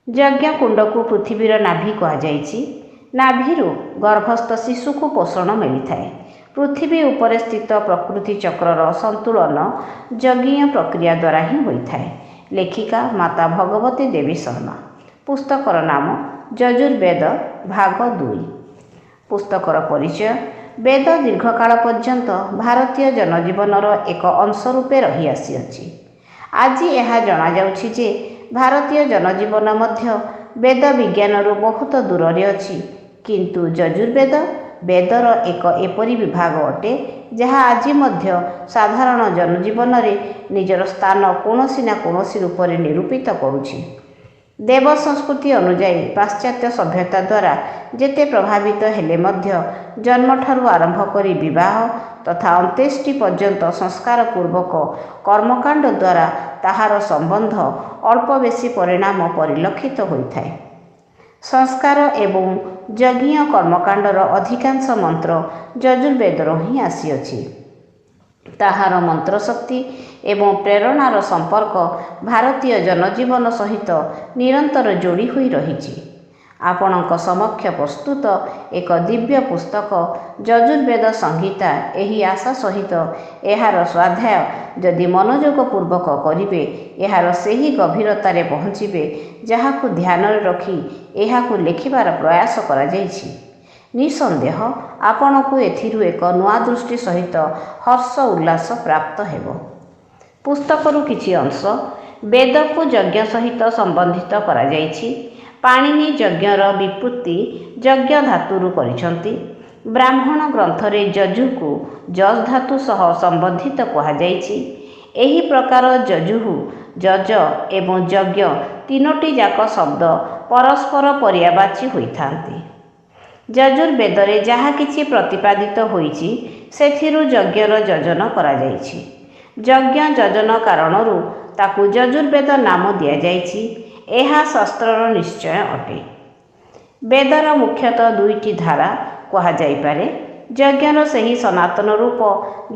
ଯଜ୍ଞକୁଣ୍ଡକୁ ପୃଥିବୀର ନାଭି କୁହାଯାଇଛି। ନାଭିରୁ ଗର୍ଭସ୍ଥ ଶିଶୁକୁ ପୋଷଣ ମିଳିଥାଏ। ପୃଥିବୀ ଉପରେ ସ୍ଥିତ ପ୍ରକୃତି ଚକ୍ରର ସନ୍ତୁଳନ ଯଜ୍ଞୀୟ ପ୍ରକ୍ରିୟା ଦ୍ୱାରା ହିଁ ହୋଇଥାଏ। ଲେଖିକା ମାତା ଭଗବତୀ ଦେବୀ ଶର୍ମା। ପୁସ୍ତକର ନାମ ଯଜୁର୍ବେଦ ଭାଗ 2। ପୁସ୍ତକର ପରିଚୟ। ବେଦ ଦୀର୍ଘକାଳ ପର୍ଯ୍ୟନ୍ତ ଭାରତୀୟ ଜନଜୀବନର ଏକ ଅଂଶ ରୂପେ ରହିଆସିଅଛି। ଆଜି ଏହା ଜଣାଯାଉଛି ଯେ ଭାରତୀୟ ଜନଜୀବନ ମଧ୍ୟ ବେଦ ବିଜ୍ଞାନରୁ ବହୁତ ଦୂରରେ ଅଛି। କିନ୍ତୁ ଯଜୁର୍ବେଦ ବେଦର ଏକ ଏପରି ବିଭାଗ ଅଟେ, ଯାହା ଆଜି ମଧ୍ୟ ସାଧାରଣ ଜନଜୀବନରେ ନିଜର ସ୍ଥାନ କୌଣସି ନା କୌଣସି ରୂପରେ ନିରୂପିତ କରୁଛି। ଦେବ ସଂସ୍କୃତି ଅନୁଯାୟୀ ପାଶ୍ଚାତ୍ୟ ସଭ୍ୟତା ଦ୍ୱାରା ଯେତେ ପ୍ରଭାବିତ ହେଲେ ମଧ୍ୟ ଜନ୍ମଠାରୁ ଆରମ୍ଭ କରି ବିବାହ ତଥା ଅନ୍ତ୍ୟେଷ୍ଟି ପର୍ଯ୍ୟନ୍ତ ସଂସ୍କାର ପୂର୍ବକ କର୍ମକାଣ୍ଡ ଦ୍ୱାରା ତାହାର ସମ୍ବନ୍ଧ ଅଳ୍ପ ବେଶୀ ପରିଣାମ ପରିଲକ୍ଷିତ ହୋଇଥାଏ। ସଂସ୍କାର ଏବଂ ଯଜ୍ଞୀୟ କର୍ମକାଣ୍ଡର ଅଧିକାଂଶ ମନ୍ତ୍ର ଯଜୁର୍ବେଦରୁ ହିଁ ଆସିଅଛି। ତାହାର ମନ୍ତ୍ରଶକ୍ତି ଏବଂ ପ୍ରେରଣାର ସମ୍ପର୍କ ଭାରତୀୟ ଜନଜୀବନ ସହିତ ନିରନ୍ତର ଯୋଡ଼ି ହୋଇ ରହିଛି। ଆପଣଙ୍କ ସମକ୍ଷ ପ୍ରସ୍ତୁତ ଏକ ଦିବ୍ୟ ପୁସ୍ତକ ଯଜୁର୍ବେଦ ସଂହିତା, ଏହି ଆଶା ସହିତ ଏହାର ସ୍ୱାଧ୍ୟାୟ ଯଦି ମନୋଯୋଗ ପୂର୍ବକ କରିବେ, ଏହାର ସେହି ଗଭୀରତାରେ ପହଞ୍ଚିବେ ଯାହାକୁ ଧ୍ୟାନରେ ରଖି ଏହାକୁ ଲେଖିବାର ପ୍ରୟାସ କରାଯାଇଛି। ନିଃସନ୍ଦେହ ଆପଣଙ୍କୁ ଏଥିରୁ ଏକ ନୂଆ ଦୃଷ୍ଟି ସହିତ ହର୍ଷ ଉଲ୍ଲାସ ପ୍ରାପ୍ତ ହେବ। ପୁସ୍ତକରୁ କିଛି ଅଂଶ। ବେଦକୁ ଯଜ୍ଞ ସହିତ ସମ୍ବନ୍ଧିତ କରାଯାଇଛି। ପାଣିନି ଯଜ୍ଞର ବ୍ୟୁତ୍ପତ୍ତି ଯଜ୍ଞ ଧାତୁରୁ କରିଛନ୍ତି। ବ୍ରାହ୍ମଣ ଗ୍ରନ୍ଥରେ ଯଜୁଃକୁ ଯଜ୍ ଧାତୁ ସହ ସମ୍ବନ୍ଧିତ କୁହାଯାଇଛି। ଏହି ପ୍ରକାର ଯଜୁଃ, ଯଜ ଏବଂ ଯଜ୍ଞ ତିନୋଟିଯାକ ଶବ୍ଦ ପରସ୍ପର ପର୍ୟାୟବାଚୀ ହୋଇଥାନ୍ତି। ଯଜୁର୍ବେଦରେ ଯାହା କିଛି ପ୍ରତିପାଦିତ ହୋଇଛି, ସେଥିରୁ ଯଜ୍ଞର ଯଜନ କରାଯାଇଛି। ଯଜ୍ଞ ଯଜନ କାରଣରୁ ତାକୁ ଯଜୁର୍ବେଦ ନାମ ଦିଆଯାଇଛି, ଏହା ଶାସ୍ତ୍ରର ନିଶ୍ଚୟ ଅଟେ। ବେଦର ମୁଖ୍ୟତଃ ଦୁଇଟି ଧାରା କୁହାଯାଇପାରେ। ଯଜ୍ଞର ସେହି ସନାତନ ରୂପ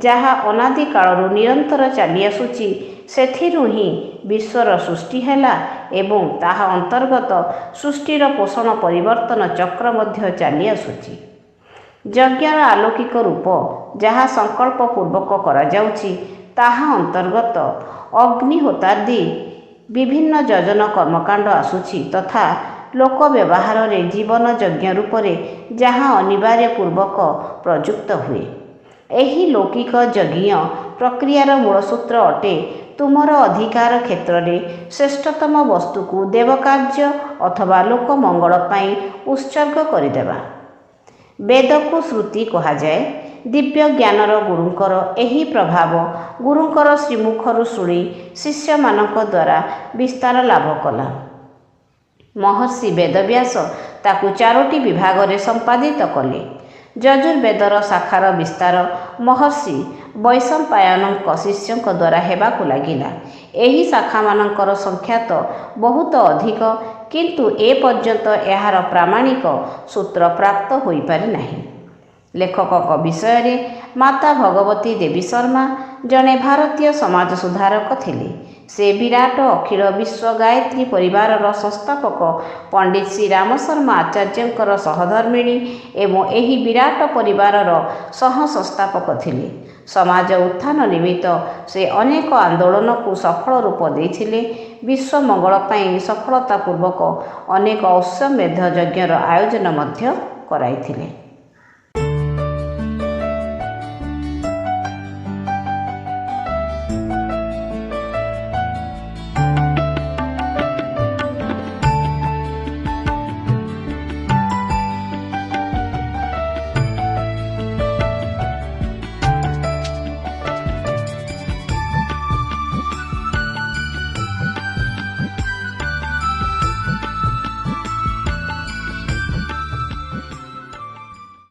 ଯାହା ଅନାଦି କାଳରୁ ନିରନ୍ତର ଚାଲିଆସୁଛି, ସେଥିରୁ ହିଁ ବିଶ୍ୱର ସୃଷ୍ଟି ହେଲା ଏବଂ ତାହା ଅନ୍ତର୍ଗତ ସୃଷ୍ଟିର ପୋଷଣ ପରିବର୍ତ୍ତନ ଚକ୍ର ମଧ୍ୟ ଚାଲିଆସୁଛି। ଯଜ୍ଞର ଆଲୌକିକ ରୂପ ଯାହା ସଂକଳ୍ପ ପୂର୍ବକ କରାଯାଉଛି, ତାହା ଅନ୍ତର୍ଗତ ଅଗ୍ନିହୋତ୍ରାଦି ବିଭିନ୍ନ ଯଜନ କର୍ମକାଣ୍ଡ ଆସୁଛି ତଥା ଲୋକ ବ୍ୟବହାରରେ ଜୀବନ ଯଜ୍ଞ ରୂପରେ ଯାହା ଅନିବାର୍ଯ୍ୟ ପୂର୍ବକ ପ୍ରଯୁକ୍ତ ହୁଏ। ଏହି ଲୌକିକ ଯଜ୍ଞୀୟ ପ୍ରକ୍ରିୟାର ମୂଳସୂତ୍ର ଅଟେ ତୁମର ଅଧିକାର କ୍ଷେତ୍ରରେ ଶ୍ରେଷ୍ଠତମ ବସ୍ତୁକୁ ଦେବକାର୍ଯ୍ୟ ଅଥବା ଲୋକମଙ୍ଗଳ ପାଇଁ ଉତ୍ସର୍ଗ କରିଦେବା। ବେଦକୁ ଶ୍ରୁତି କୁହାଯାଏ। ଦିବ୍ୟ ଜ୍ଞାନର ଗୁରୁଙ୍କର ଏହି ପ୍ରଭାବ ଗୁରୁଙ୍କର ଶ୍ରୀମୁଖରୁ ଶୁଣି ଶିଷ୍ୟମାନଙ୍କ ଦ୍ୱାରା ବିସ୍ତାର ଲାଭ କଲା। ମହର୍ଷି ବେଦବ୍ୟାସ ତାକୁ ଚାରୋଟି ବିଭାଗରେ ସମ୍ପାଦିତ କଲେ। ଯଜୁର୍ବେଦର ଶାଖାର ବିସ୍ତାର ମହର୍ଷି ବୈଶମ୍ପାୟନଙ୍କ ଶିଷ୍ୟଙ୍କ ଦ୍ୱାରା ହେବାକୁ ଲାଗିଲା। ଏହି ଶାଖାମାନଙ୍କର ସଂଖ୍ୟା ତ ବହୁତ ଅଧିକ, କିନ୍ତୁ ଏ ପର୍ଯ୍ୟନ୍ତ ଏହାର ପ୍ରାମାଣିକ ସୂତ୍ର ପ୍ରାପ୍ତ ହୋଇପାରିନାହିଁ। ଲେଖକଙ୍କ ବିଷୟରେ ମାତା ଭଗବତୀ ଦେବୀ ଶର୍ମା ଜଣେ ଭାରତୀୟ ସମାଜ ସୁଧାରକ ଥିଲେ। ସେ ବିରାଟ ଅଖିଳ ବିଶ୍ୱ ଗାୟତ୍ରୀ ପରିବାରର ସଂସ୍ଥାପକ ପଣ୍ଡିତ ଶ୍ରୀ ରାମ ଶର୍ମା ଆଚାର୍ଯ୍ୟଙ୍କର ସହଧର୍ମିଣୀ ଏବଂ ଏହି ବିରାଟ ପରିବାରର ସହ ସଂସ୍ଥାପକ ଥିଲେ। ସମାଜ ଉତ୍ଥାନ ନିମିତ୍ତ ସେ ଅନେକ ଆନ୍ଦୋଳନକୁ ସଫଳ ରୂପ ଦେଇଥିଲେ। ବିଶ୍ୱ ମଙ୍ଗଳ ପାଇଁ ସଫଳତା ପୂର୍ବକ ଅନେକ ଅଶ୍ୱମେଧ ଯଜ୍ଞର ଆୟୋଜନ ମଧ୍ୟ କରାଇଥିଲେ।